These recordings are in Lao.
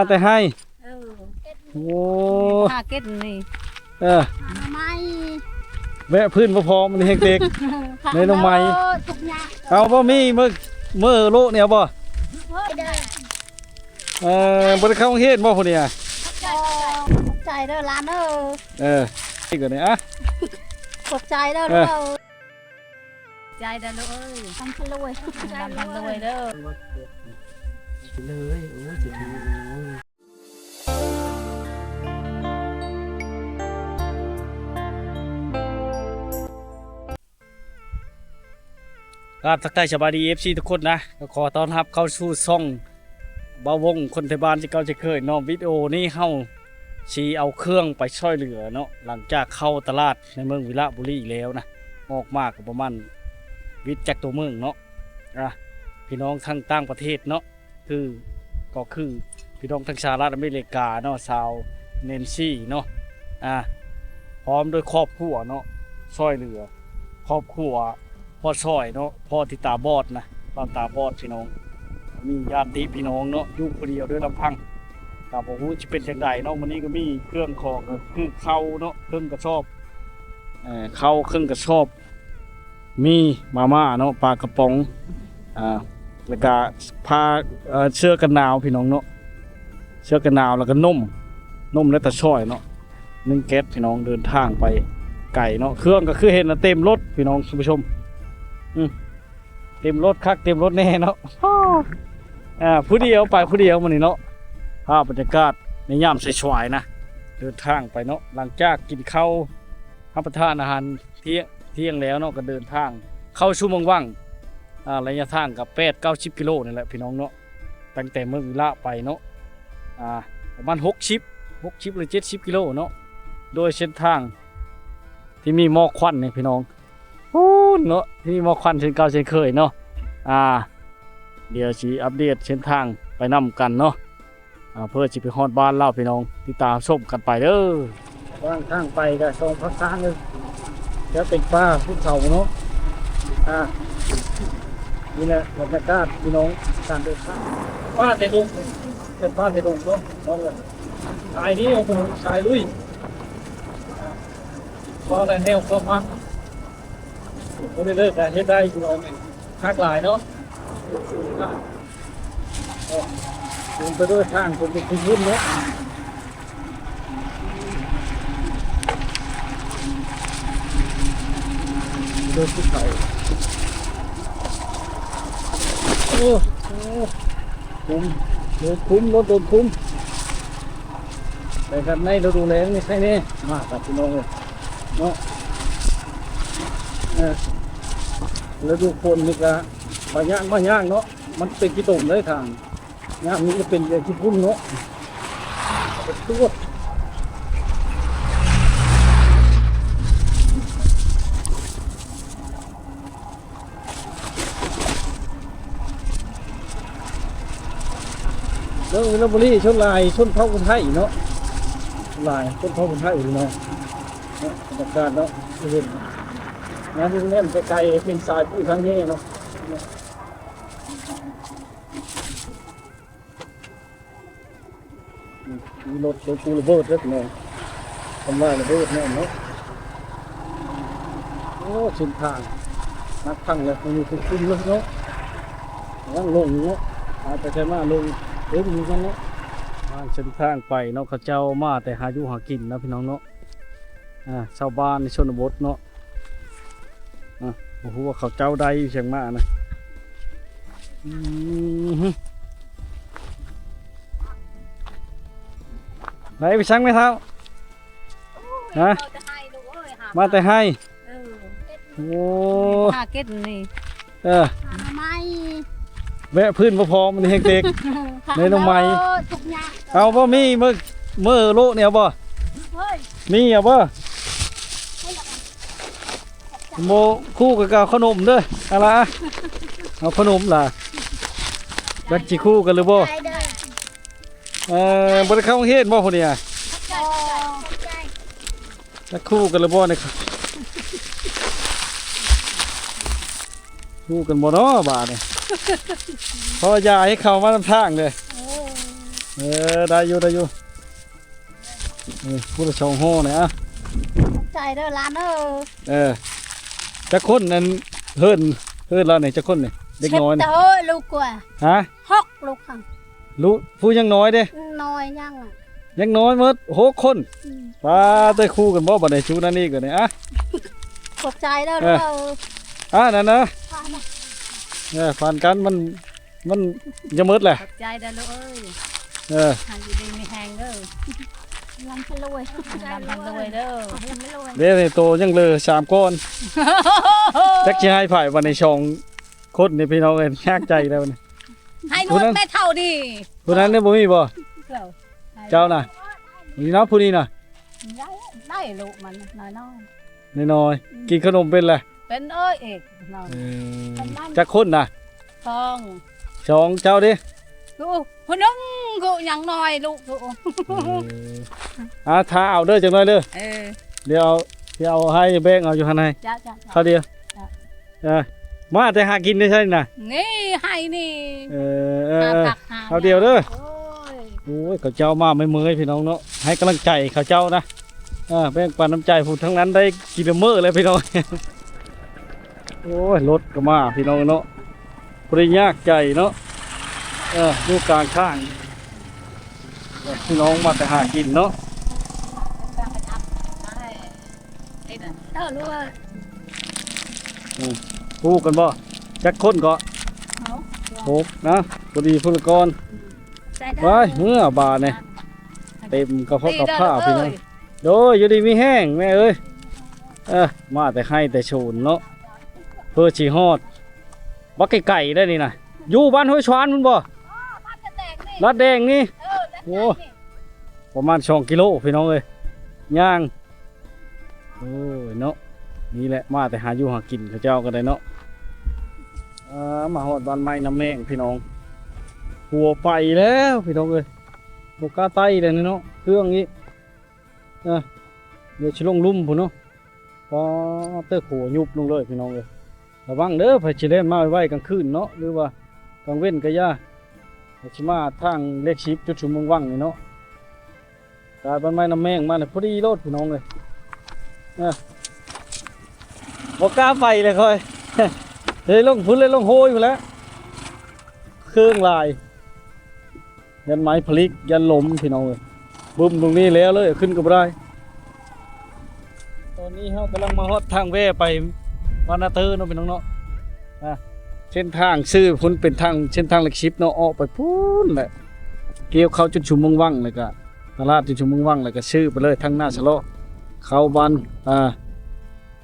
ມາແຕ່ໄຮ່. ເອີ ໂອ້ ຫາເກັບນີ້ ເອີ ຫາໜໍ່ໄມ້ ແວະພື້ນບໍ່ພໍ ມັນແຮງເຕັກ ໄດ້ໜໍ່ໄມ້ ທຸກຢ່າງ ເອົາບໍ່ ມີມື້ ມື້ໂລະນີ້ເອົາບໍ່? ໂອ້ຍ ເອີ ບໍ່ໄດ້ເຂົ້າໂຮງຮຽນບໍ່ຜູ້ນີ້? ຂອບໃຈເດີຫຼານເດີ. ເອີ ນີ້ກໍນີ້ ອະ ຂອບໃຈເດີ ເອີ ໃຈເດີລູກເອີຍ ທັງລວຍ ທັງລວຍເດີ ເລີຍ ໂອ້ຍ ຈະຖື ໂອ້ຍ. ຄັບ ທັກທາຍສະບາຍດີ ເອັຟຊີ ທຸກຄົນນະ ກໍຂໍຕ້ອນຮັບເຂົ້າສູ່ຊ່ອງບ່າວວົງຄົນໄທບ້ານ ເຊັ່ນເກົ່າເຊັ່ນເຄີຍເນາະ. ວິດີໂອນີ້ເຮົາຊິເອົາເຄື່ອງໄປຊ່ອຍເຫຼືອເນາະ ຫຼັງຈາກເຂົ້າຕະຫຼາດໃນເມືອງວິລະບູລີແລ້ວນະ ອອກມາກໍປະມານ ວິດຈາກຕົວເມືອງເນາະ ອ່າ ພີ່ນ້ອງທັງຕ່າງປະເທດເນາະ ຄື ກໍຄືພີ່ນ້ອງທາງສະຫະລັດອາເມລິກາເນາະ ຊາວແນນຊີເນາະ ອ່າ ພ້ອມດ້ວຍຄອບຄົວເນາະ ຊ່ອຍເຫຼືອຄອບຄົວພໍ່ສອຍເນາະ ພໍ່ທີ່ຕາບອດນະ ລາວຕາບອດພີ່ນ້ອງ ມີຍາດຕິພີ່ນ້ອງເນາະ ຢູ່ຜູ້ດຽວໂດຍລຳພັງ ກໍບໍ່ຮູ້ຊິເປັນຈັ່ງໃດເນາະ. ມື້ນີ້ກໍມີເຄື່ອງຂອງ ກໍຄືເຂົ້າເນາະ ເຄິ່ງກະສອບ ເອີ ເຂົ້າເຄິ່ງກະສອບ ມີມາມ່າເນາະ ປາກະປ໋ອງ ອ່າ ແລ້ວກະຜ້າ ເອີ ເສື້ອກັນໜາວພີ່ນ້ອງເນາະ ເສື້ອກັນໜາວ ແລ້ວກະນົມ ນົມ ແລ້ວກະຊອຍເນາະ ໜຶ່ງແກັດພີ່ນ້ອງ. ເດີນທາງໄປໄກເນາະ ເຄື່ອງກໍຄືເຫັນນະ ເຕັມລົດພີ່ນ້ອງທ່ານຜູ້ຊົມ ອື ເຕັມລົດຄັກເຕັມລົດແນ່ເນາະ ອ່າ ຜູ້ດຽວ ໄປຜູ້ດຽວມື້ນີ້ເນາະ. ພາບບັນຍາກາດໃນຍາມສາຍໆນະ ເດີນທາງໄປເນາະ ຫຼັງຈາກກິນເຂົ້າ ຮັບປະທານອາຫານທ່ຽງ ທ່ຽງແລ້ວເນາະ ກໍເດີນທາງເຂົ້າສູ່ເມືອງວັງ ອ່າ ໄລຍະທາງກໍແປດເກົ້າສິບກິໂລນີ້ແຫຼະພີ່ນ້ອງເນາະ ຕັ້ງແຕ່ເມືອງວິລະໄປເນາະ ອ່າ ປະມານຫົກສິບ ຫົກສິບ ຫຼື ເຈັດສິບກິໂລເນາະ ໂດຍເສັ້ນທາງທີ່ມີໝອກຄວັນນີ້ພີ່ນ້ອງ ພຸ້ນເນາະ ທີ່ມີໝອກຄວັນເຊັ່ນເກົ່າເຊັ່ນເຄີຍເນາະ ອ່າ ດຽວຊິອັບເດດເສັ້ນທາງໄປນຳກັນເນາະ ອ່າ ເພື່ອຊິໄປຮອດບ້ານລາວ ພີ່ນ້ອງຕິດຕາມຊົມກັນໄປເດີ. ທາງ ທາງໄປກໍສອງພາກທາງເລີຍ ຈະເປັນປ່າພູເຂົາເນາະ ອ່າ ນີ້ແຫຼະບັນຍາກາດພີ່ນ້ອງ ການເດີນທາງ ປ່າແຕ່ດົງ ເປັນປ່າແຕ່ດົງເນາະ ສາຍນີ້ ໂອ້ໂຫ ສາຍລຸຍ ເພາະວ່າແນວຄວາມມັກ ບໍ່ໄດ້ເລີກ ກໍເຮັດໄດ້ພີ່ນ້ອງ ຄັກຫຼາຍເນາະ ເຕັມໄປດ້ວຍທາງຄົນເປັນຄົນເນາະ ເດີນຂຶ້ນເຂົາ ໂອ້ ໂອ້ ຄຸມ ລົດຄຸມ ລົດໂດນຄຸມ ແຕ່ຄັນໃນລະດູແລ້ງນີ້ໃຄແນ່ ມາກັບພີ່ນ້ອງເອີຍເນາະ ເອີ ລະດູຝົນນີ້ກະ ບໍ່ຍາກ ບໍ່ຍາກເນາະ ມັນເປັນຂີ້ຕົມເລີຍທາງ ຍາມນີ້ຈະເປັນແບບຂີ້ຝຸ່ນເນາະ ໄປຕວດ ເລື່ອງວິລະບູລີຊົນຫຼາຍຊົນເຜົ່າຄົນໄທເນາະ ຫຼາຍຊົນເຜົ່າຄົນໄທພີ່ນ້ອງເນາະ ບັນຍາກາດເນາະ ເຫັນງານແນມໄກໆ ເປັນສາຍຜູ້ທາງແຫ່ເນາະ ມີລົດ ລົດຕູ້ລະເບີດເດີພີ່ນ້ອງ ທຳລາຍລະເບີດແນ່ເນາະ ໂອ້ ເສັ້ນທາງໜັກພັງເລີຍ ມັນມີຄຸມເລີຍເນາະ ກຳລັງລົງເນາະ ໄປໄປມາລົງເຕັມຢູ່ນັ້ນເນາະ ທາງເສັ້ນທາງໄປເນາະ ເຂົາເຈົ້າມາແຕ່ຫາຢູ່ຫາກິນນະພີ່ນ້ອງເນາະ ອ່າ ຊາວບ້ານໃນຊົນນະບົດເນາະ ອ່າ ບໍ່ຮູ້ວ່າເຂົາເຈົ້າໄດ້ອີ່ຫຍັງມານະ ອືມ ໄດ້ໄປສັງແມ່ເຖົ້າ? ຮະ? ມາແຕ່ໄຮ່ ເອີ ໂອ້ ຫາເກັບນີ້ ເອີ ຫາໜໍ່ໄມ້ ແວະພື້ນບໍ່ພໍ ມັນແຮງເຕັກ ໄດ້ໜໍ່ໄມ້ ທຸກຢ່າງ ເອົາບໍ່ ມີມື້ ມື້ໂລະນີ້ເອົາບໍ່? ເຮີ້ຍ ມີເອົາບໍ່? ບໍ່ ຄູ່ກັນກໍເອົາຂະໜົມເດີ ອາລາ ເອົາຂະໜົມລະ ຈັກຊິຄູ່ກັນຫຼືບໍ່? ເອີ ບໍ່ໄດ້ເຂົ້າໂຮງຮຽນບໍ່ຜູ້ນີ້? ຈັກຄູ່ກັນຫຼືບໍ່ນີ້? ຮູ້ກັນບໍ່ເນາະບາດນີ້? ເພາະວ່າຢາກໃຫ້ເຂົ້າມານຳທາງເດ້. ເອີ ເອີ ໄດ້ຢູ່ ໄດ້ຢູ່ ເອີ ຜູ້ລະສອງຫໍ່ນີ້ອະ. ຂອບໃຈເດີຫຼານເອີຍ. ເອີ ຈັກຄົນ ອັນ ເຮືອນ ເຮືອນລາວນີ້ຈັກຄົນນີ້ ເດັກນ້ອຍນີ້? ເຈັດເດີລູກກວ່າ. ຮະ? ຫົກລູກຫັ້ນ. ລູກ ຜູ້ຍັງນ້ອຍເດ້? ນ້ອຍຍັງ ຍັງນ້ອຍໝົດ ຫົກຄົນ. ອືມ ປ້າ ແຕ່ຄູ່ກັນບໍ່ບັດນີ້ ຊູນັ້ນອີກບັດນີ້ອະ. ຂອບໃຈເດີລູກເອີຍ. ເອີ ອັນນັ້ນນະ ເອີ ຝັນກັນ ມັນ ມັນຈະໝົດແຫຼະ. ຂອບໃຈເດີລູກເອີຍ. ເອີ ໃຫ້ຢູ່ດີມີແຮງເດີ ລ່ຳລວຍ ລ່ຳລວຍເດີ. ເດ້ ໂຕຍັງເຫຼືອສາມກ້ອນ ຈັກຊິໃຫ້ໃຜບັດນີ້ ສອງຄົນນີ້ພີ່ນ້ອງເອີຍ ຍາກໃຈແລ້ວນີ້. ໃຫ້ລູກແມ່ເຖົ້ານີ້ ຜູ້ນັ້ນນີ້ບໍ່ມີບໍ່? ເຈົ້ານະ ນີ້ເນາະ ຜູ້ນີ້ນະ ໄດ້ ໄດ້ລູກມັນນ້ອຍໆ ນ້ອຍໆ. ອືມ ກິນຂະໜົມເປັນແຫຼະ? ເປັນເອີຍເອກນ້ອຍ. ເອີ ຈັກຄົນນະ? ສອງ ສອງ. ເຈົ້າເດ້? ຜູ້ໜຶ່ງຜູ້ຍັງນ້ອຍລູກຜູ້. ເອີ ອ່າ ຖ້າເອົາເດີ ຈັກໜ້ອຍເດີ. ເອີ ດຽວເອົາ ຊິເອົາໃຫ້ແບ່ງເອົາຢູ່ຫັ້ນໃຫ້. ເຈົ້າ ເຈົ້າ ເຈົ້າ ເຂົ້າດຽວ. ເອີ ມາແຕ່ຫາກິນໄດ້ໃສນະ? ນີ້ ໃຫ້ນີ້. ເອີ ເອີ ຫາຜັກຫາ ເອົາດຽວເດີ. ໂອ້ຍ ໂອ້ຍ ເຂົາເຈົ້າມາເມື່ອຍໆ ພີ່ນ້ອງເນາະ ໃຫ້ກຳລັງໃຈເຂົາເຈົ້ານະ. ເອີ ແບ່ງປັນນ້ຳໃຈ ຜູ້ທາງນັ້ນໄດ້ກິນແລ້ວເມີ້ແລ້ວພີ່ນ້ອງ. ໂອ້ຍ ລົດກໍມາພີ່ນ້ອງເນາະ ບໍ່ໄດ້ຍາກໃຈເນາະ. ເອີ ຢູ່ກາງທາງ ເອີ ພີ່ນ້ອງມາແຕ່ຫາກິນເນາະ. ເອີ ຮູ້ກັນບໍ່ ຈັກຄົນເກາະ? ຫົກນະ ພໍດີພຸ້ນລະກ່ອນ. ໄປເມືອບາດນີ້ ເຕັມກະເພາະກະພ້າພີ່ນ້ອງ. ໂດຍ ຢູ່ດີມີແຮງແມ່ເອີຍ. ເອີ ມາແຕ່ໄຮ່ແຕ່ສວນເນາະ ເພື່ອຊິຮອດ ບັກໄກໆ ໄດ໋ນີ້ນະ ຢູ່ບ້ານຫ້ວຍຊວານພຸ້ນບໍ່? ລາດແດງນີ້. ໂອ້ ປະມານສອງກິໂລພີ່ນ້ອງເອີຍ ຍ່າງ. ໂອ້ຍເນາະ ນີ້ແຫຼະ ມາແຕ່ຫາຢູ່ຫາກິນເຂົາເຈົ້າກໍໄດ້ເນາະ. ອ່າ ມາຮອດບ້ານໃໝ່ນ້ຳແມງພີ່ນ້ອງ. ຂົວໄປແລ້ວພີ່ນ້ອງເອີຍ ບໍ່ກ້າໄຕ່ແລ້ວນີ້ເນາະ ເຄື່ອງນີ້. ອ່າ ດຽວຊິລົງລຸ່ມພຸ້ນເນາະ. ປາດເຕີ ຂົວຍຸບລົງເລີຍພີ່ນ້ອງເອີຍ. ລະວັງເດີ ໃຜຊິແລ່ນມາໄວໆກາງຄືນເນາະ ຫຼືວ່າກາງເວັນກະຢ່າ. ຊິມາທາງເລກສິບ ຈຸດຊຸມເມືອງວັງນີ້ເນາະ. ຕາຍບ້ານໃໝ່ນ້ຳແມງມານີ້ພໍດີໂລດພີ່ນ້ອງເອີຍ. ເອີ ບໍ່ກ້າໄປເລີຍຂ້ອຍ ເລີຍລົງພຸ້ນ ເລີຍລົງໂຮຍພຸ້ນແຫຼະ ເຄື່ອງຫຼາຍ. ຢ້ານໄມ້ຜະລິກ ຢ້ານລົມພີ່ນ້ອງເອີຍ ບຶ້ມລົງນີ້ແລ້ວເລີຍ ຂຶ້ນກໍບໍ່ໄດ້. ຕອນນີ້ເຮົາກຳລັງມາຮອດທາງແວ່ໄປບ້ານນາເຕີເນາະພີ່ນ້ອງເນາະ. ອ່າ ເສັ້ນທາງຊື່ພຸ້ນເປັນທາງ ເສັ້ນທາງເລກສິບເນາະ ອອກໄປພຸ້ນແຫຼະ ກ່ຽວເຂົ້າຈຸດຊຸມເມືອງວັງ ແລ້ວກະຕະຫຼາດຈຸດຊຸມເມືອງວັງ ແລ້ວກະຊື່ໄປເລີຍທາງໜ້າສະເລາະ ເຂົ້າບ້ານ ອ່າ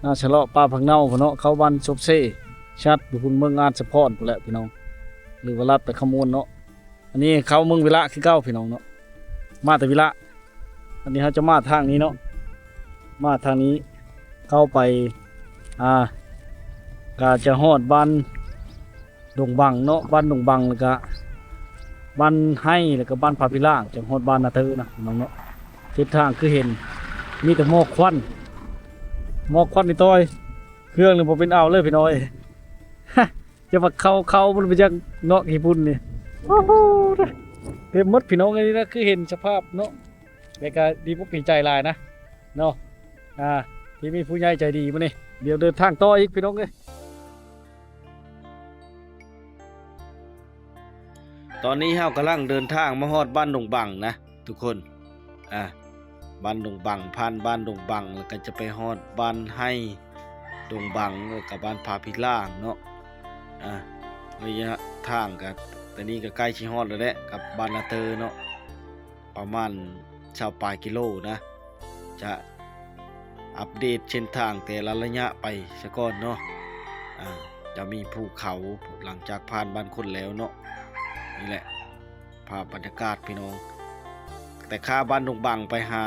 ໜ້າສະເລາະປ່າຜັກເນົ່າພຸ້ນເນາະ ເຂົ້າບ້ານສົບເຊ ຊັດຢູ່ພຸ້ນ ເມືອງອາດສະພອນພຸ້ນແຫຼະພີ່ນ້ອງ ຫຼືວ່າລັດໄປຄຳມ່ວນເນາະ. ອັນນີ້ເຂົ້າເມືອງວິລະຄືເກົ່າພີ່ນ້ອງເນາະ ມາແຕ່ວິລະ. ອັນນີ້ເຮົາຈະມາທາງນີ້ເນາະ ມາທາງນີ້ເຂົ້າໄປ ອ່າ ກະຈະຮອດບ້ານດົງບັງເນາະ ບ້ານດົງບັງ ແລ້ວກະບ້ານໄຮ່ ແລ້ວກະບ້ານພາພິລາງ ຈັ່ງຮອດບ້ານນາເຕີນະພີ່ນ້ອງເນາະ. ເສັ້ນທາງຄືເຫັນມີແຕ່ໝອກຄວັນ ໝອກຄວັນນີ້ຕ່ອຍ ເຄື່ອງນີ້ບໍ່ເປັນເອົາເລີຍພີ່ນ້ອງເອີຍ. ຈະວ່າເຂົ້າ ເຂົ້າມັນໄປຈັກເນາະ ຂີ້ຝຸ່ນນີ້ ໂອ້ໂຫ ເຕັມໝົດພີ່ນ້ອງເອີຍ. ນີ້ນະ ຄືເຫັນສະພາບເນາະ ແລ້ວກະດີອົກດີໃຈຫຼາຍນະເນາະ ອ່າ ທີ່ມີຜູ້ໃຫຍ່ໃຈດີມື້ນີ້. ດຽວເດີນທາງຕໍ່ອີກພີ່ນ້ອງເອີຍ. ຕອນນີ້ເຮົາກຳລັງເດີນທາງມາຮອດບ້ານດົງບັງນະທຸກຄົນ ອ່າ ບ້ານດົງບັງ ຜ່ານບ້ານດົງບັງ ແລ້ວກໍຈະໄປຮອດບ້ານໄຮ່ດົງບັງ ແລ້ວກໍບ້ານພາພິລາງເນາະ. ອ່າ ໄລຍະທາງກໍ ຕອນນີ້ກໍໃກ້ຊິຮອດແລ້ວແຫຼະ ກັບບ້ານນາເຕີເນາະ ປະມານຊາວປາຍກິໂລນະ. ຈະອັບເດດເສັ້ນທາງແຕ່ລະໄລຍະໄປສາກ່ອນເນາະ. ອ່າ ຈະມີພູເຂົາ ຫຼັງຈາກຜ່ານບ້ານຄົນແລ້ວເນາະ. ນີ້ແຫຼະ ພາບບັນຍາກາດພີ່ນ້ອງ ແຕ່ຂ້າບ້ານດົງບັງໄປຫາ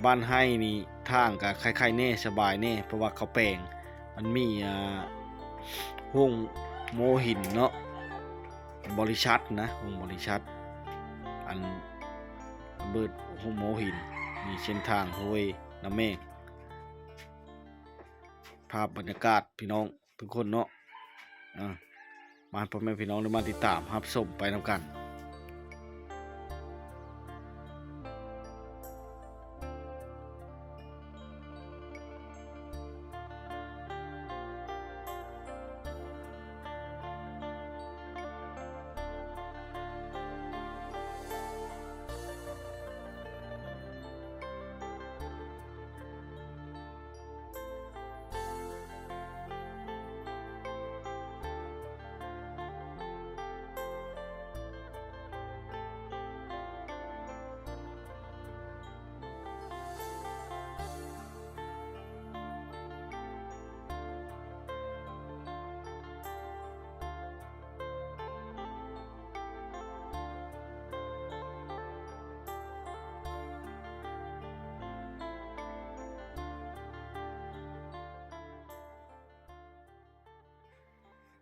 ບ້ານໄຮ່ນີ້ ທາງກະໄຄໆແດ່ ສະບາຍແດ່ ເພາະວ່າເຂົາແປງ ມັນມີ ອ່າ ໂຮງໂມຫີນເນາະ ບໍລິສັດນະ ໂຮງບໍລິສັດ ອັນເບີດໂຮງໂມຫີນ. ມີເສັ້ນທາງຫ້ວຍນ້ຳແມງ ພາບບັນຍາກາດພີ່ນ້ອງທຸກຄົນເນາະ ອ່າ ມາໃຫ້ພໍ່ແມ່ພີ່ນ້ອງໄດ້ມາຕິດຕາມຮັບຊົມໄປນຳກັນ.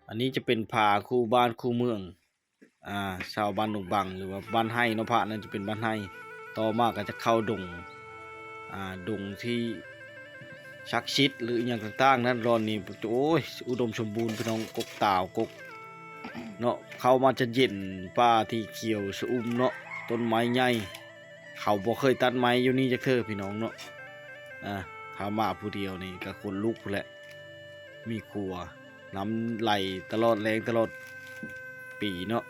ອັນນີ້ຈະເປັນຜາຄູ່ບ້ານຄູ່ເມືອງ ອ່າ ຊາວບ້ານດົງບັງ ຫຼືວ່າບ້ານໄຮ່ເນາະ. ຜານັ້ນຈະເປັນບ້ານໄຮ່ ຕໍ່ມາກໍຈະເຂົ້າດົງ ອ່າ ດົງທີ່ສັກສິດ ຫຼືອີ່ຫຍັງຕ່າງໆນັ້ນ. ລອນນີ້ ໂອ້ຍ ອຸດົມສົມບູນ ພີ່ນ້ອງ, ກົກຕາວ ກົກເນາະ. ເຂົ້າມາຈະເຢັນ ປ່າທີ່ຂຽວຊະອຸ່ມເນາະ, ຕົ້ນໄມ້ໃຫຍ່. ເຂົາບໍ່ເຄີຍຕັດໄມ້ຢູ່ນີ້ຈັກເທື່ອ ພີ່ນ້ອງເນາະ. ອ່າ ຖ້າມາຜູ້ດຽວນີ້ກໍຂົນລຸກພຸ້ນແຫຼະ. ມີຂົວ ນ້ຳໄຫຼຕະຫຼອດແລ້ງຕະຫຼອດປີເນາະ.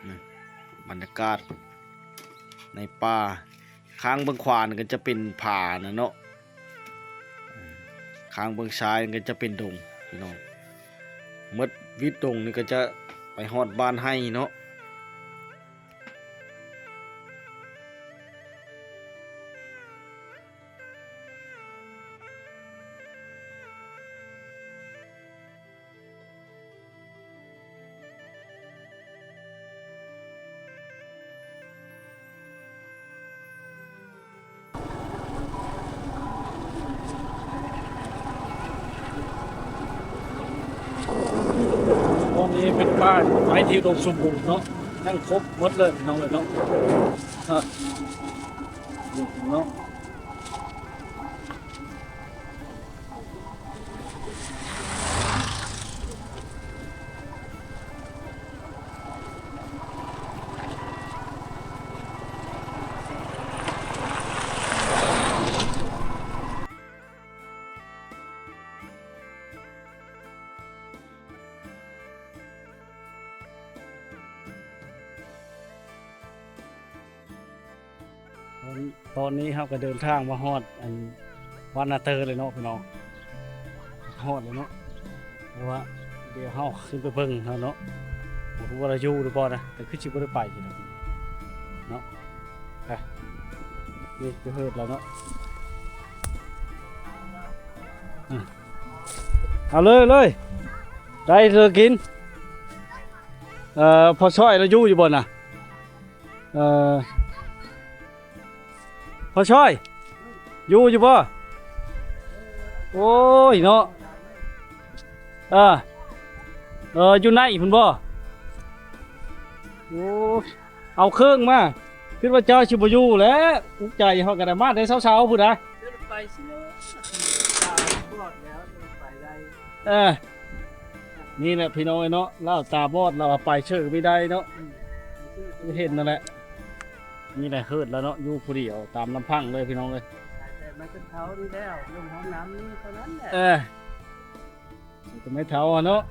ນີ້ບັນຍາກາດໃນປ່າ. ຂ້າງເບື້ອງຂວານີ້ກໍຈະເປັນຜານະເນາະ, ຂ້າງເບື້ອງຊ້າຍນີ້ກໍຈະເປັນດົງ ພີ່ນ້ອງ. ໝົດວິດດົງນີ້ກໍຈະໄປຮອດບ້ານໄຮ່ເນາະ. ຕອນນີ້ເປັນປ່າໄມ້ທີ່ອຸດົມສົມບູນເນາະ, ຍັງຄົບໝົດເລີຍ ພີ່ນ້ອງເອີຍເນາະ. ເນາະ. ຕອນ ຕອນນີ້ເຮົາກໍເດີນທາງມາຮອດອັນວັດນາເຕີແລ້ວເນາະ ພີ່ນ້ອງ, ຮອດແລ້ວເນາະ. ແຕ່ວ່າດຽວເຮົາຂຶ້ນໄປເບິ່ງເນາະ, ບໍ່ຮູ້ວ່າລາວຢູ່ຫຼືບໍ່ນະ, ແຕ່ຄືຊິບໍ່ໄດ້ໄປຢູ່ດອກເນາະ. ໄປ ນີ້ຄືເຮີດລາວເນາະ. ອືມ ເອົາເລີຍ ເລີຍ ໄດ້ເລີຍກິນ. ເອີ ພໍ່ຊ່ອຍລາວຢູ່ຢູ່ບໍ່ນະ? ເອີ ພໍ່ຊ່ອຍ ຢູ່ຢູ່ບໍ່? ໂອ້ຍເນາະ. ເອີ ເອີ ຢູ່ໃນພຸ້ນບໍ່? ໂອ້ຍ ເອົາເຄື່ອງມາ, ຄິດວ່າເຈົ້າຊິບໍ່ຢູ່ແຫຼະ. ອຸກໃຈເຮົາກໍໄດ້ມາແຕ່ເຊົ້າໆພຸ້ນນະ. ໄປຊິເນາະ ຕາບອດແລ້ວ ໄປໄດ້. ເອີ ນີ້ແຫຼະພີ່ນ້ອງເອີຍເນາະ, ລາວຕາບອດ ລາວວ່າໄປເຊີບໍ່ໄດ້ເນາະ. ອືມ ເຫັນນັ້ນແຫຼະ. ນີ້ແຫຼະເຮີດລາວເນາະ, ຢູ່ຜູ້ດຽວຕາມລຳພັງເລີຍພີ່ນ້ອງເອີຍ. ແຕ່ມາແຕ່ເຊົ້ານີ້ແລ້ວ ລົງຫ້ອງນ້ຳນີ້ເທົ່ານັ້ນແຫຼະ. ເອີ ແຕ່ໄມ້ເຖົ້າຫັ້ນເນາະ.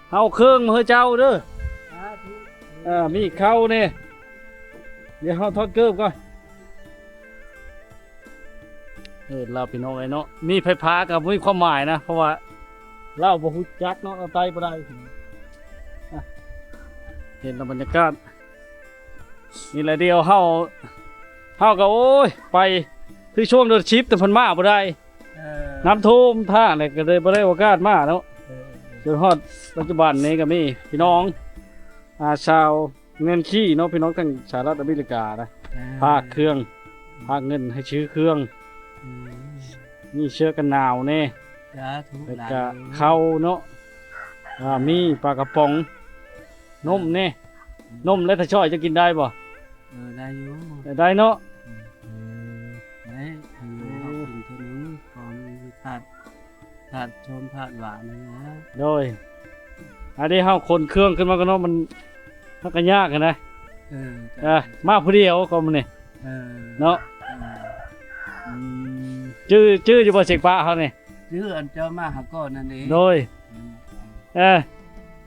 ເອີ ເຮົາເຄື່ອງມາໃຫ້ເຈົ້າເດີ. ສາທຸ. ເອີ ມີເຂົ້າແດ່. ດຽວເຮົາຖອດເກີບກ່ອນ. ເອີ ລາວ ພີ່ນ້ອງເອີຍເນາະ, ມີໄຟຟ້າກໍບໍ່ມີຄວາມໝາຍນະ ເພາະວ່າລາວບໍ່ຮູ້ຈັກເນາະ, ລາວໄຕ້ບໍ່ໄດ້. ອ່ະ ເຫັນແລ້ວບັນຍາກາດນີ້ແຫຼະ. ດຽວເຮົາ ເຮົາກໍ ໂອ້ຍ ໄປຄືຊ່ວງເດືອນສິບ ແຕ່ເພິ່ນມາບໍ່ໄດ້. ເອີ ນ້ຳຖ້ວມທ່າແຫຼະ ກໍເລີຍບໍ່ໄດ້ໂອກາດມາເນາະ. ເອີ ຈົນຮອດປັດຈຸບັນນີ້ກໍມີພີ່ນ້ອງ ອ່າ ຊາວ ເງິນຂີ້ເນາະ ພີ່ນ້ອງທາງສະຫະລັດອາເມລິການະ. ອ່າ ຝາກເຄື່ອງ ຝາກເງິນໃຫ້ຊື້ເຄື່ອງ. ອືມ ມີເສື້ອກັນໜາວແດ່. ສາທຸ. ແລ້ວກະເຂົ້າເນາະ. ອ່າ ມີປາກະປ໋ອງ ນົມແດ່. ອືມ ນົມແລະ ຖ້າຊ່ອຍຈະກິນໄດ້ບໍ່? ເອີ ໄດ້ຢູ່. ເອີ ໄດ້ເນາະ. ອືມ ເອີ ໄດ້ຢູ່. ເອີ ເຮົາກິນເທື່ອໜຶ່ງ ພໍມີທາດ ທາດຊົມທາດຫວານນັ້ນນະ. ໂດຍ ອັນນີ້ເຮົາຂົນເຄື່ອງຂຶ້ນມາກ່ອນເນາະ, ມັນ ມັນກໍຍາກຫັ້ນນະ. ເອີ ເອີ ມາຜູ້ດຽວກໍມື້ນີ້. ເອີ ເນາະ. ເອີ ອືມ ຈື່ ຈື່ຢູ່ບໍ່ ເສັກປະເຮົານີ້? ຈື່ ອັນເຈົ້າມາຫາກ່ອນນັ້ນເດ້. ໂດຍ ອືມ ເອີ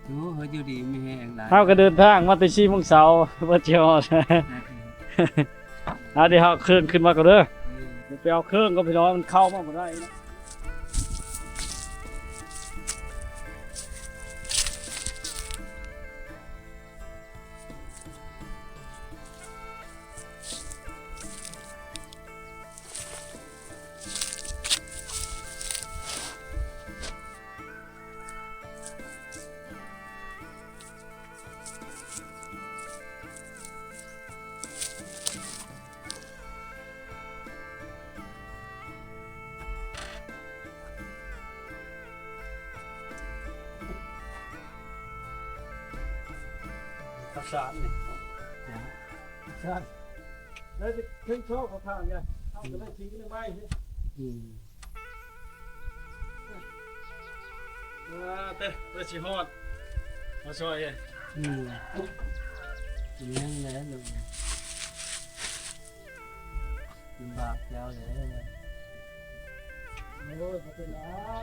ໂອ້ ເຮົາຢູ່ດີມີແຮງຫຼາຍ. ເຮົາກໍເດີນທາງມາແຕ່ສີ່ໂມງເຊົ້າ ເພື່ອຈະຮອດ. ເອີ ເອົາ ດຽວເຮົາເຄື່ອງຂຶ້ນມາກ່ອນເດີ. ເອີ ດຽວໄປເອົາເຄື່ອງກ່ອນ ພີ່ນ້ອງ, ມັນເຂົ້າມາບໍ່ໄດ້. ສານນີ້ ສານ ແລ້ວເຖິງຊອກເອົາທາງ ເຮົາກໍໄດ້ຊິງໄດ້ໄມ້ ອືມ ວ່າແຕ່ເພິ່ນຊິຮອດມາຊ່ອຍ ອືມ ຍັງແຫຼະ ລຳບາກເຈົ້າແຫຼະ ໂອ້ຍ ບໍ່ເປັນຫຍັງ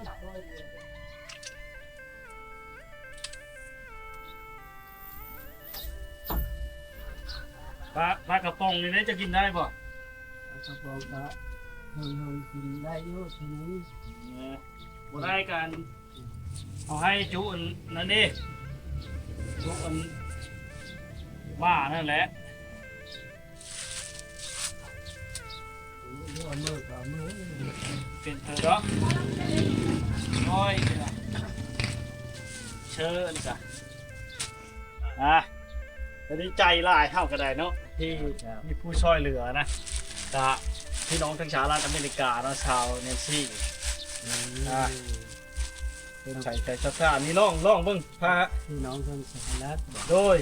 ປາ ປາກະປ໋ອງນີ້ເດ້ ເຈົ້າກິນໄດ້ບໍ່? ປາກະປ໋ອງກະເພິ່ນ ເພິ່ນກິນໄດ້ຢູ່ ເທົ່ານີ້ ເອີ ບໍ່ໄດ້ກະ ເອົາໃຫ້ຈຸອັນນັ້ນເດ້ ຈຸອັນໝານັ້ນແຫຼະ ເປັນເທື່ອດອກ ໂອ້ຍ ເຊີນກະ ອ່າ ກະດີໃຈຫຼາຍ ເຮົາກະໄດ້ເນາະ ທີ່ ເຈົ້າ ມີຜູ້ຊ່ອຍເຫຼືອນະ ກະພີ່ນ້ອງທາງສະຫະລັດອາເມລິກາເນາະ ຊາວແນນຊີ ອືມ ອ່າ ເພິ່ນໃສ່ໃຈສັດທາ ນີ້ລອງ ລອງເບິ່ງ ພາ ພີ່ນ້ອງທາງສະຫະລັດບໍ? ໂດຍ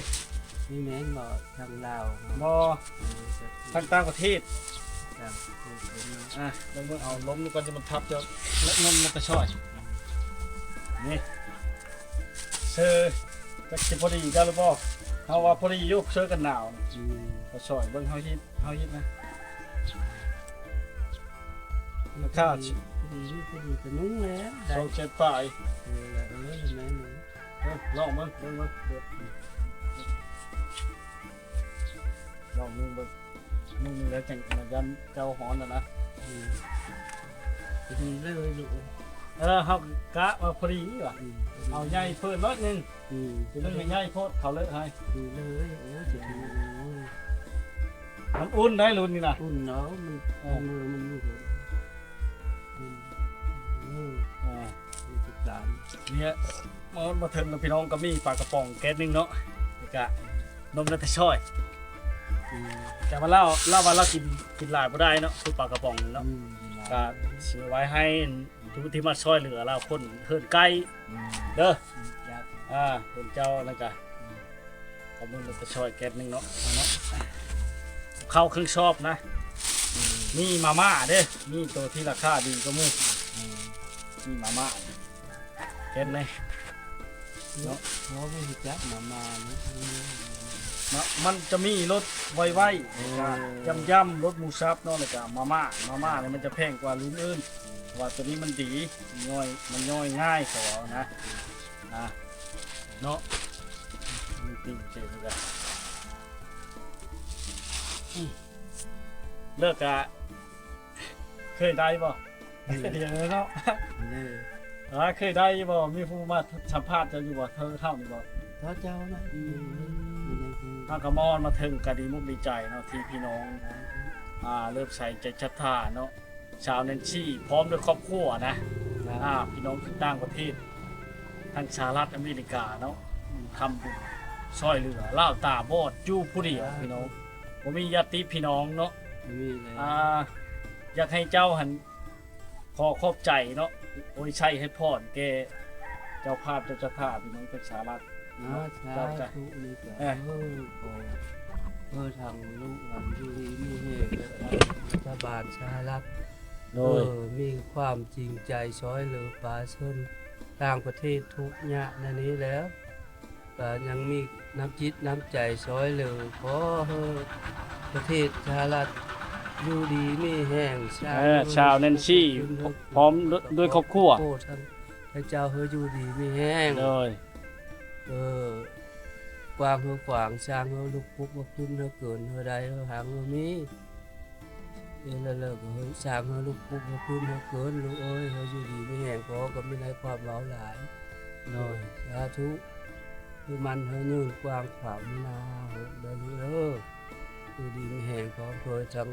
ນີ້ແມ່ນບໍ? ທາງລາວ ບໍ່ ເອີ ທາງຕ່າງປະເທດ ຕ່າງປະເທດ ອ່າ ເບິ່ງ ເບິ່ງ ເອົາລົມກ່ອນ ຈະມັນທັບ ຈະລົມ ລົມກະຊ່ອຍ ນີ້ ເຊີ ຈັກຊິພໍດີກັນຫຼືບໍ່? ເຮົາວ່າພໍດີຢູ່ ເຊີກັນໜາວ ອືມ ກະຊ່ອຍ ເບິ່ງເຮົາເຮັດ ເຮົາເຮັດນະ ລາຄາ ພໍດີ ພໍດີກະນຸ່ງແລ້ວ ສອງແສນປາຍ ເອີ ເອີ ແມ່ນ ເອີ ລອງເບິ່ງ ເບິ່ງ ເບິ່ງ ລອງນຸ່ງເບິ່ງ ນຸ່ງແລ້ວຈັ່ງ ຢ້ານເຈົ້າຮ້ອນນະ ອືມ ພໍດີເລີຍລູກ ເອີ ເຮົາກະວ່າພໍດີວ່າ ອືມ ເອົາໃຫຍ່ເພີ່ມໜ້ອຍໜຶ່ງ ອືມ ໜຶ່ງໃຫຍ່ໂພດ ເຂົາເລີກໃຫ້ ດີເລີຍ ໂອ້ຍ ຈະດີ ມັນອຸ່ນໄດ໋ລຸ້ນນີ້ນະ ອຸ່ນເນາະ ມັນ ເອີ ເອີ ມັນ ມັນ ເອີ ເອີ ເອີ ຕິດຕາມ ນີ້ ມາ ມາເຖິງແລ້ວພີ່ນ້ອງ ກະມີປາກະປ໋ອງແກັດໜຶ່ງເນາະ ແລ້ວກະນົມນາຕາຊອຍ ອືມ ແຕ່ວ່າລາວ ລາວວ່າລາວກິນ ກິນຫຼາຍບໍ່ໄດ້ເນາະ ຄືປາກະປ໋ອງເນາະ ອືມ ກະຊິໄວ້ໃຫ້ ຜູ້ທີ່ມາຊ່ອຍເຫຼືອລາວຄົນເຮືອນໃກ້ ອືມ ເດີ ອືມ ອ່າ ເພິ່ນເຈົ້ານັ້ນກະ ອືມ ເອົາເງິນໄປຊ່ອຍແກັດໜຶ່ງເນາະ ເອົາເນາະ ເຂົ້າເຄື່ອງຊອບນະ ອືມ ມີມາມ່າເດ້ ມີໂຕທີ່ລາຄາດີກວ່າໝູ່ ອືມ ມີມາມ່າ ແກັດແນ່ ເນາະ ເຮົາບໍ່ຮູ້ຈັກມາມ່າເນາະ ມາ ມັນຈະມີລົດໄວໆ ເອີ ກະຢຳໆ ລົດໝູສັບເນາະ ແລ້ວກະມາມ່າ ມາມ່ານີ້ມັນຈະແພງກວ່າລຸ້ນອື່ນ ເພາະວ່າໂຕນີ້ມັນດີ ມັນຍ່ອຍ ມັນຍ່ອຍງ່າຍ ເຂົາເວົ້ານະ ອ່າ ເນາະ ມັນຕີນເຈັບຄືກັນ ອືມ ແລ້ວກະ ເຄີຍໄດ້ບໍ່? ເອີ ດຽວເນາະ ເອີ ອ່າ ເຄີຍໄດ້ຢູ່ບໍ່? ມີຜູ້ມາສຳພາດເຈົ້າຢູ່ບໍ່? ເທົ່າ ເທົ່ານີ້ບໍ່? ເທົ່າເຈົ້ານະ ອືມ ເຮົາກະມາຮອດມາເຖິງກະດີມຸກດີໃຈເນາະ ທີ່ພີ່ນ້ອງ ອ່າ ເລີບໃສໃຈສັດທາເນາະ ຊາວແນນຊີ ພ້ອມດ້ວຍຄອບຄົວນະ ອ່າ ພີ່ນ້ອງຢູ່ຕ່າງປະເທດ ທາງສະຫະລັດອາເມລິກາເນາະ ທຳບຸນຊ່ອຍເຫຼືອລາວຕາບອດຢູ່ຜູ້ດຽວ ພີ່ນ້ອງ ບໍ່ມີຍາດຕິພີ່ນ້ອງເນາະ ບໍ່ມີເລີຍ ອ່າ ຢາກໃຫ້ເຈົ້າຫັ້ນ ຂໍຂອບໃຈເນາະ ອວຍໄຊໃຫ້ພອນແກ່ເຈົ້າພາບເຈົ້າສັດທາ ພີ່ນ້ອງທາງສະຫະລັດ ອ່າ ເນາະ ສາທຸ ເຈົ້າກະ ນີ້ກະ ເອີ ເອີ ຂໍ ເອີ ທາງລູກຫຼານຢູ່ດີມີແຮງ ແລະ ທາງລັດຖະບານສະຫະລັດ ໂດຍ ເອີ ມີຄວາມຈິງໃຈຊ່ອຍເຫຼືອປະຊາຊົນຕ່າງປະເທດທຸກຍາກໃນນີ້ແລ້ວ ກະຍັງມີນ້ຳຈິດນ້ຳໃຈຊ່ອຍເຫຼືອ ຂໍໃຫ້ປະເທດສະຫະລັດຢູ່ດີມີແຮງ ເອີ ຊາວແນນຊີ ພ້ອມດ້ວຍຄອບຄົວ ໃຫ້ເຈົ້າເຮີຢູ່ດີມີແຮງ ໂດຍ ເອີ ກວ້າງເຮີກວ້າງ ສ້າງເຮີລຸກປຸກເຮີຂຶ້ນ ເຮີເກີນເຮີໄດ້ເຮີຮັ່ງເຮີມີ ເອີເລີກ ເຮີສ້າງເຮີລຸກປຸກເຮີຂຶ້ນເຮີເກີນ ລູກເອີຍ ເຮີຢູ່ດີມີແຮງ ພໍ່ກະມີໄດ້ຄວາມເວົ້າຫຼາຍ ໂດຍ ສາທຸ ເຮີໝັ້ນເຮີຍືນກວ້າງຂວາງໜ້າເຮີເດີລູກເດີ ຢູ່ດີມີແຮງ ພ້ອມໂດຍທັງ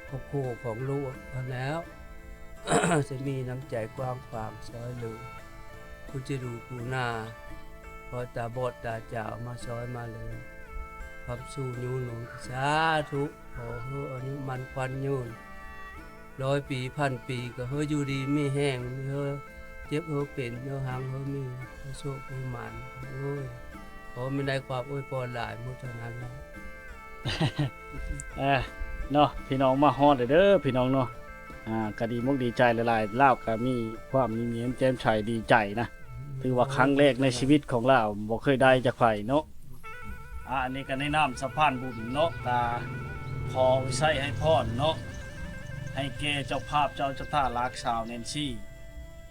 ຄອບຄົວຂອງລູກຫັ້ນແລ້ວ ຈະມີນ້ຳໃຈກວ້າງຂວາງຊ່ອຍເຫຼືອ ຜູ້ຈະດູຜູ້ໜ້າ ພໍຕາບອດຕາຈາວມາຊ່ອຍມາເຫຼືອ ຄຳຊູ່ຍູ້ໜູນ ສາທຸ ຂໍໃຫ້ອາຍຸໝັ້ນຂວັນຍືນ ຮ້ອຍປີພັນປີ ກະໃຫ້ຢູ່ດີມີແຮງ ໃຫ້ເຈັບໃຫ້ເປັນ ໃຫ້ຮັ່ງໃຫ້ມີ ໃຫ້ໂຊກໃຫ້ໝານ ໂອ້ຍ ຂໍມີໃນຄວາມອວຍພອນຫຼາຍໝົດເທົ່ານັ້ນແຫຼະ. ເອີ ເນາະ ພີ່ນ້ອງມາຮອດແລ້ວເດີພີ່ນ້ອງເນາະ. ອ່າ ກໍດີມົກດີໃຈຫຼາຍໆ ລາວກໍມີຄວາມຍິ້ມແຍ້ມແຈ່ມໃສດີໃຈນະ. ຖືວ່າຄັ້ງແລກໃນຊີວິດຂອງລາວ ບໍ່ເຄີຍໄດ້ຈັກໃຜເນາະ. ອ່າ ອັນນີ້ກໍໃນນາມສະພານບຸນເນາະ ກໍຂໍວິໄສໃຫ້ພອນເນາະ ໃຫ້ແກ່ເຈົ້າພາບເຈົ້າສັດທາຫຼານສາວແນນຊີ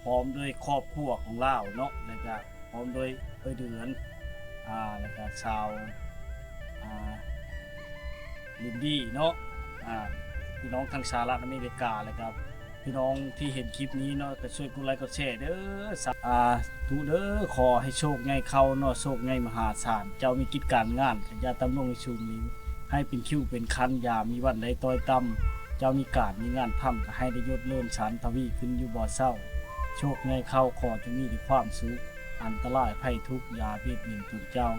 ພ້ອມດ້ວຍຄອບຄົວຂອງລາວເນາະ ແລ້ວກໍພ້ອມດ້ວຍເອື້ອຍເດືອນ ອ່າ ແລ້ວກໍສາວ ອ່າ ລິນດີ້ເນາະ ອ່າ ພີ່ນ້ອງທາງສະຫະລັດອາເມລິກາ ແລ້ວກໍ ພີ່ນ້ອງທີ່ເຫັນຄລິບນີ້ເນາະ ກໍຊ່ວຍກົດໄລກົດແຊເດີ ສາທຸເດີ. ຂໍໃຫ້ໂຊກໃຫຍ່ເຂົ້າເນາະ ໂຊກໃຫຍ່ມະຫາສານ ເຈົ້າມີກິດການງານ ກໍຢ່າຕຳຫຼວງໃຫ້ສູນ ໃຫ້ເປັນຄິວເປັນຄັນ ຢ່າມີວັນໃດຕ້ອຍຕ່ຳ ເຈົ້າມີການມີງານທຳ ກໍໃຫ້ໄດ້ຍົດເລີນສານທະວີຂຶ້ນຢູ່ບໍ່ເຊົາ. ໂຊກໃຫຍ່ເຂົ້າ ຂໍຈົ່ງມີແຕ່ຄວາມສຸກ ອັນຕະລາຍໄພທຸກ ຢ່າບຽດບຽນຕົນເຈົ້າ.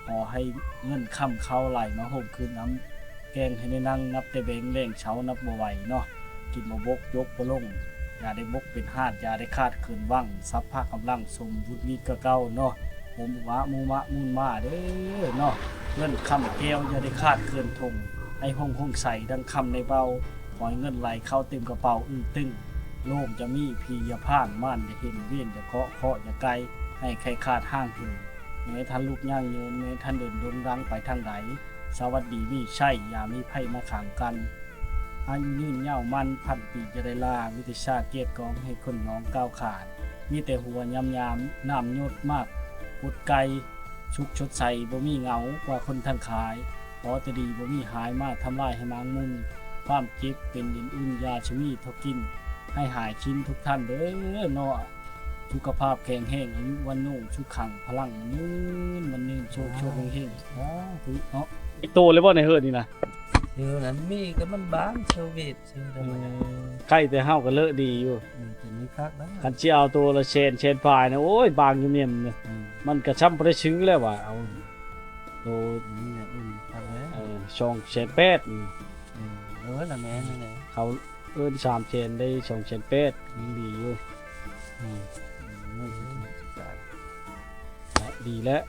ຂໍໃຫ້ເງິນຄຳເຂົ້າໄຫຼມາໂຮມຄືນນຳ ແກງໃຫ້ໄດ້ນັ່ງ ນັບແຕ່ແບງແລງເຊົ້ານັບບໍ່ໄຫວເນາະ ກິນບໍ່ບົກ ຈົກບໍ່ລົງ ຢ່າໄດ້ບົກເປັນຫາດ ຢ່າໄດ້ຂາດເຂີນຫວັງ ສັບພະກຳລັງສົມບຸດມິດກວ່າເກົ່າເນາະ ໂຮມອຸມະມູມະມູນມາເດີເນາະ ເງິນຄຳແກ້ວ ຢ່າໄດ້ຂາດເຂີນຖົງ ໃຫ້ຮົງຫົ່ງໃສດັ່ງຄຳໃນເບົາ ຂໍໃຫ້ເງິນໄຫຼເຂົ້າເຕັມກະເປົາ ອຶ້ງຕຶ້ງ ໂລກຢ່າມີ ຜີຢ່າຜ່ານ ມານຢ່າເຫັນ ເວນຢ່າເຄາະ ເຄາະຢ່າໄກ່ ໃຫ້ໄຂ້ຂາດຮ່າງເຫີນ ແມ່ທ່ານລູກຍ່າງເຍີນ ແມ່ທ່ານເດີນດົງດັງໄປທາງໃດ ສະຫວັດດີມີໄຊ ຢ່າມີໄພມາຂັງກັ້ນ ອາຍຸຍືນຍາວໝັ້ນພັນປີຈະໄດ້ລາ ວິຊາກຽດກອງໃຫ້ຄົນນ້ອງກ້າວຂານ ມີແຕ່ຫົວຍາມໆ ນ້ຳຫຍົດໝາກກົດໄກ່ ສຸກຊົດໃສບໍ່ມີເຫງົາກວ່າຄົນທັງຂາຍ ຂໍແຕ່ດີບໍ່ມີຫາຍມາທຳລາຍໃຫ້ໝາງມຸນ ຄວາມເຈັບເປັນດິນອຸ່ນ ຢາຊະມີເທົ່າກິນ ໃຫ້ຫາຍຄິນທຸກທ່ານເດີເນາະ. ສຸຂະພາບແຂງແຮງ ອາຍຸວັນໂນ ສຸຂັງ ພະລັງ ຍືນ ມັນຍືນ ໂຊກໂຊກເຮງໆ ສາທຸເນາະ. ອີກໂຕເລີຍບໍ່ໃນເຮືອນນີ້ນະ? ເອີ ນັ້ນມີ ແຕ່ມັນບາງ ເຊີວິດຊື່ ເອີ ໄຂ້ແຕ່ເຮົາກໍເລີະດີຢູ່ ເອີ ແຕ່ມີຄັກນະ ຄັນຊິເອົາໂຕລະແສນ ແສນປາຍນະ ໂອ້ຍ ບາງຢູ່ເມມນະ ອືມ ມັນກໍຊ່ຳບໍ່ໄດ້ຊື້ແລ້ວວ່າ ເອົາໂຕນີ້ແຫຼະ ອືມ ຄັກແລ້ວ ເອີ ສອງແສນແປດ ອືມ ເອີ ລະແມ່ນນັ້ນແຫຼະ ເຂົາ ເອີ້ນສາມແສນ ໄດ້ສອງແສນແປດ ຍັງດີຢູ່ ອືມ ເອີ ດີແລ້ວ